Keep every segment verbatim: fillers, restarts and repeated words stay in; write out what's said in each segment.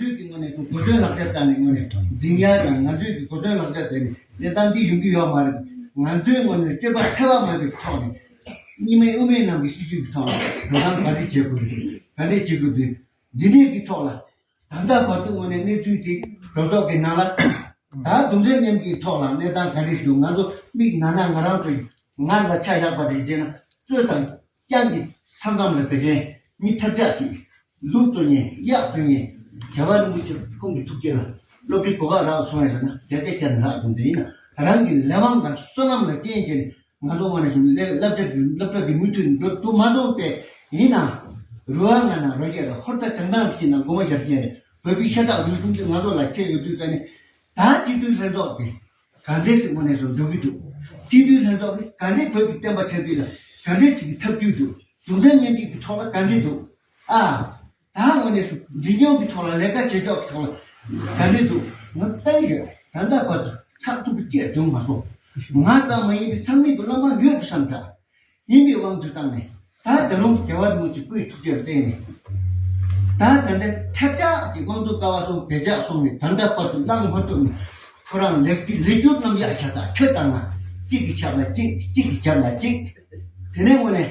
ཚོའི་གི་ངོས་ནས་གོ་མཚོན་ལག་ཆ་བཏང་ནས་ངོས་ནས་འཛིང་ཡ་དང་། ང་ཚོའི་གི་གོ་མཚོན་ལག་ཆ་བཏང་ནས་གནས་སྟངས་འདི་ཡོང་གི་ཡོད་མ་རེད། ང་ཚོའི་ངོས་ནས་སྤྱོད་པ་འཚེ་བ་མེད་པའི་ཐོག་ནས་གཉིས་སྨན་དབུ་མའི་ལམ་གྱི་སྲིད་བྱུས་ཀྱི་ཐོག་ནས་འགྲོ་སྟངས་ག་འདྲ་བྱེད་དགོས་རེད། ག་འདྲ་བྱེད་དགོས་འདུག་འདི་འདྲའི་གི་ཐོག་ལ་ད་ལྟ་བར་དུ་ངོས་ནས་གནས་ཚུལ་དེ་གྲོས་ཚོགས་ཀྱི་ནང་ལ་ད་གདུང་སེམས་མཉམ་སྐྱེད་ཐོག་ལ་གནས་སྟངས་ག་འདྲ་ཞིག་འདུག་ང་ཚོ་མིག་ནང་ན་ང་རང་ཚོ་ང་ལ་ཆ་བཞག་པ་རེད་ཅེ་ན། རྩོད་དང་རྐྱང་གི་ས་མཚམས་ལ་བསྡད་མཁན་མི་ཐབས་ཆག་ཅིག་ལུག་བཙོ་མཁན། གཡག་བཙོ་མཁན། རྒྱལ་བ་རིན་པོ་ཆེ་ཁོང་གི་ཐུགས་རྗེ་ལ་སློབ་གྲྭའི་གོ་སྐབས་རག་སོང་བས་ཟེར་ན་བརྒྱ་ཆ་བརྒྱ་ནས་རག་སོང་། དེ་ཡིན་ན་རང་གི་ལས་དབང་དང་བསོད་ནམས་ལ་བརྟེན་བྱས་ནས་ང་ཚོ་དངོས་གནས་སུ་ལས་བསླབ་བྱ་གི་སློབ་གྲྭ་གི་མུ་མཐུད་འགྲོ་ཐུབ་མ་སོང་སྟེ། ཡིན་ནའང་རུ་བ་ང་ན་རོ་རྒྱལ་ལ་ཧོར་ད་བྱང་ཐང་གི་ན་སྒོ་མ་རྒྱག་མཁན་རེད། བོད་པའི་ཤ་ཁྲག་རུས་གསུམ་དེ་ང་ཚོ་ལ་ཁྱེར་ཡོད་དུས་ཙ་ནས་ད་སྤྱི་འཐུས་ལྷན་ཚོགས་དེ་ག་འདྲས་སེ་དངོས་གནས་སུ་འགྲོ་གི་འདུག་སྤྱི་འཐུས་ལྷན་ཚོགས་ཀྱིས་ག་འདྲས་བོད་ཀྱི་བསྟན་པ་ཆབ་སྲིད་ལ་ག་འདྲས་ཅིག་གི་ཐབས་ཇུས་འདུག་གདུང་སེམས་མཉམ་སྐྱེད་ཀྱི་ཐོག་ལ་ག་འདྲས་འདུག་ཨ། ད་དངོས་གནས་སུ་འཛིན་སྐྱོང་གི་ཐོག་ལ་ལས་ཀ་བྱེད་ཕྱོགས་ཀྱི་ཐོག་ལ་ག་འདྲས་འདུག་ང་ལྟ་གི་ཡོད། ད་ལྟ་བར་དུ་ཚགས་ཚུད་པ་ཅིག་བྱུང་མ་སོང་། ང་ཙམ་མ་ཡིན་པའི་ཚང་མའི་བློ་མང་ཡོད་དུ་བསམ་འདྲ། ཡིན་པའི་དབང་དུ་བཏང་ནས་ད་ད་རུང་རྒྱལ་བ་རིན་པོ་ཆེ་སྐུའི་ཐུགས་རྗེར་བརྟེན་ནས་ད་ད་ལྟ་ཐབས་ཆག་ཅིག་དམངས་གཙོ་ཀ་བ་གསུམ་བདེ་འཇགས་སོང་ནས་ད་ལྟ་བར་དུ་བླངས་མ་ཐུབ་ནས་ཁོ་རང་ལས་ཀྱི་ལས་འཁྱུར་རྣམས་གཡར་ཆ་དང་ཁྱོད་བཏང་ན་གཅིག་གི་ཆབ་ལ་གཅིག་གཅིག་གི་རྒྱབ་ལ་གཅིག་དེ་ནས་དངོས་གནས་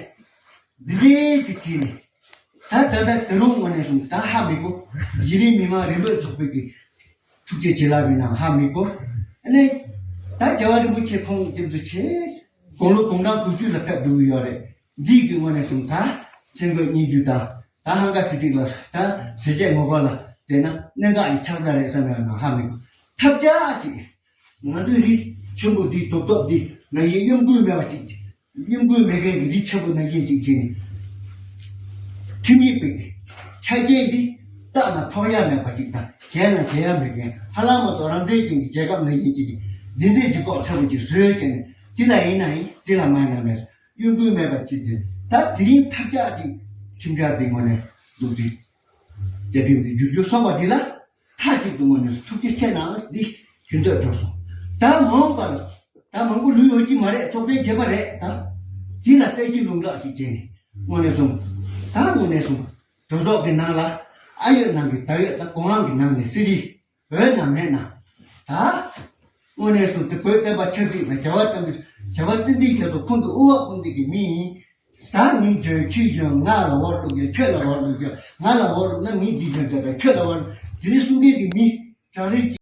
འདི་འདྲའི་ཅིག་བྱས་ནས་ད་ད་ལྟ་ད་རུང་དངོས་གནས་སོང་ད་ཧ་མི་གོ་གཞི་རིམ་མི་མང་རིམ་པས་ཚོགས་པའི་གི་ཐུགས་རྗེ་བྱིན་རླབས་ཡིན་ནམ་ཧ་མི་གོ་ཨ་ནི་ད་རྒྱལ་བ་རིན་པོ་ཆེ་ཁོང་སྐྱབས་འཛུགས་ཆེ་དགུང་ལོ་དགུང་གྲངས་དགུ་བཅུ་ལ་ཕེབས་འགྲོ་གི་ཡོད་རེད། འདིའི་གི་དངོས་གནས་སོང་ད་མཚན་བཀོད་གཉིས་བསྡུས་དང་ད་ཧང་ག་སི་ཏིག་ལ་ད་ཟས་བཅད་ངོ་རྒོལ་ལ་བལྟས་ན་གནད་འགག་ཡི་ཆགས་སྡང་རེད་བསམ་ཡོད་ནམ་ཧ་མི་གོ་ཐབས་ཆག་ཅིག་ང་ཚོའི་རི་ཆེན་པོ་འདིའི་རྡོབ་རྡོབ་འདི་ན་ཡིན་གཡོ་འགུལ་མེད་པ་ཅིག་གཡོ་འགུལ་མེད་མཁན་གྱི་རི་ཆེན་པོ་ན་ཡིན་ཅིག་བྱས་ནས། ཁྲིམས་ཡིག་པའི་གི་ཆ་རྐྱེན་འདི་བརྟག་ན་ཐོག་ཡ་མེད་པ་ཅིག་དང་འགལ་ན་འགལ་ཡ་མེད་མཁན་ཧ་ལམ་མ་གཏོགས་རང་བཙན་ཅན་གྱི་རྒྱལ་ཁབ་ན་ཡིན་ཅིག་གི་འདི་འདྲའི་འདི་ལྐོག་ཚ་པོ་ཅིག་བཟོས་བྱས་ནས་འདི་ལ་ཡིན་ན་ཡིན་འདི་ལ་མ་ཡིན་ན་མེད་གཡོ་འགུལ་མེད་པ་ཅིག་བྱས་ད་དེ་རིང་ཐབས་ཆག་ཅིག་ཁྲིམས་འཆར་འདི་ངོས་ནས་འདུག་སྟེ་རྒྱ་ཁྲིམས་འདི་བསྒྱུར་རྒྱུ་སོང་བ་འདི་ལ། མཐའ་གཅིག་ཏུ་དངོས་གནས་ཐུགས་རྗེ་ཆེ་གནང་འདི་རྒྱུན་སྡོད་འགྲོ་སོང་། ད་མ་འོངས་པ་ལ་ད་མང་པོ་ལུས་ཡོད་ཀྱི་མ་རེད། ཚོགས་ཐེངས་བརྒྱད་པ་རེད་ད། དེ་ལ་བསྟན་བཅོས་ལྷུག་འགྲེལ་ཞིག་བྱས་ནས་དངོས་གནས་སོང་། ད་དངོས་གནས་སོང་། གྲོས་ཚོགས་ཀྱི་ནང་ལ་ཨ་ཡོད་ནང་གི་ད་ཡོད་ད་གོང་འོག་གི་ནང་ནས་སྲིད་རིགས་འོས་ན་མེད་ན་ད། དངོས་གནས་སོང་དེ་བོད་བསྟན་པ་ཆབ་སྲིད་ལ་རྒྱལ་བ་བསྟན་པའི་རྒྱལ་བ་བསྟན་འཛིན་རྒྱ་མཚོ་ཁོང་གི་དབུ་འོག་ཁོང་འདི་གི་མི་ཡིན། ད་ངས་འཇོན་ཁྱོད་འཇོན་ང་ལ་འོར་འདུག་ཡ་ཁྱོད་ལ་འོར་འདུག་ཡ་ང་ལ་འོར་འདུག་ན་ངས་འདི་འཇོན་ཚར་ད་ཁྱོད་ལ་འོར་འདུག་དེ་ནས་གསུང་མཁན་གྱི་མི་གྲངས་རིག་ཅིག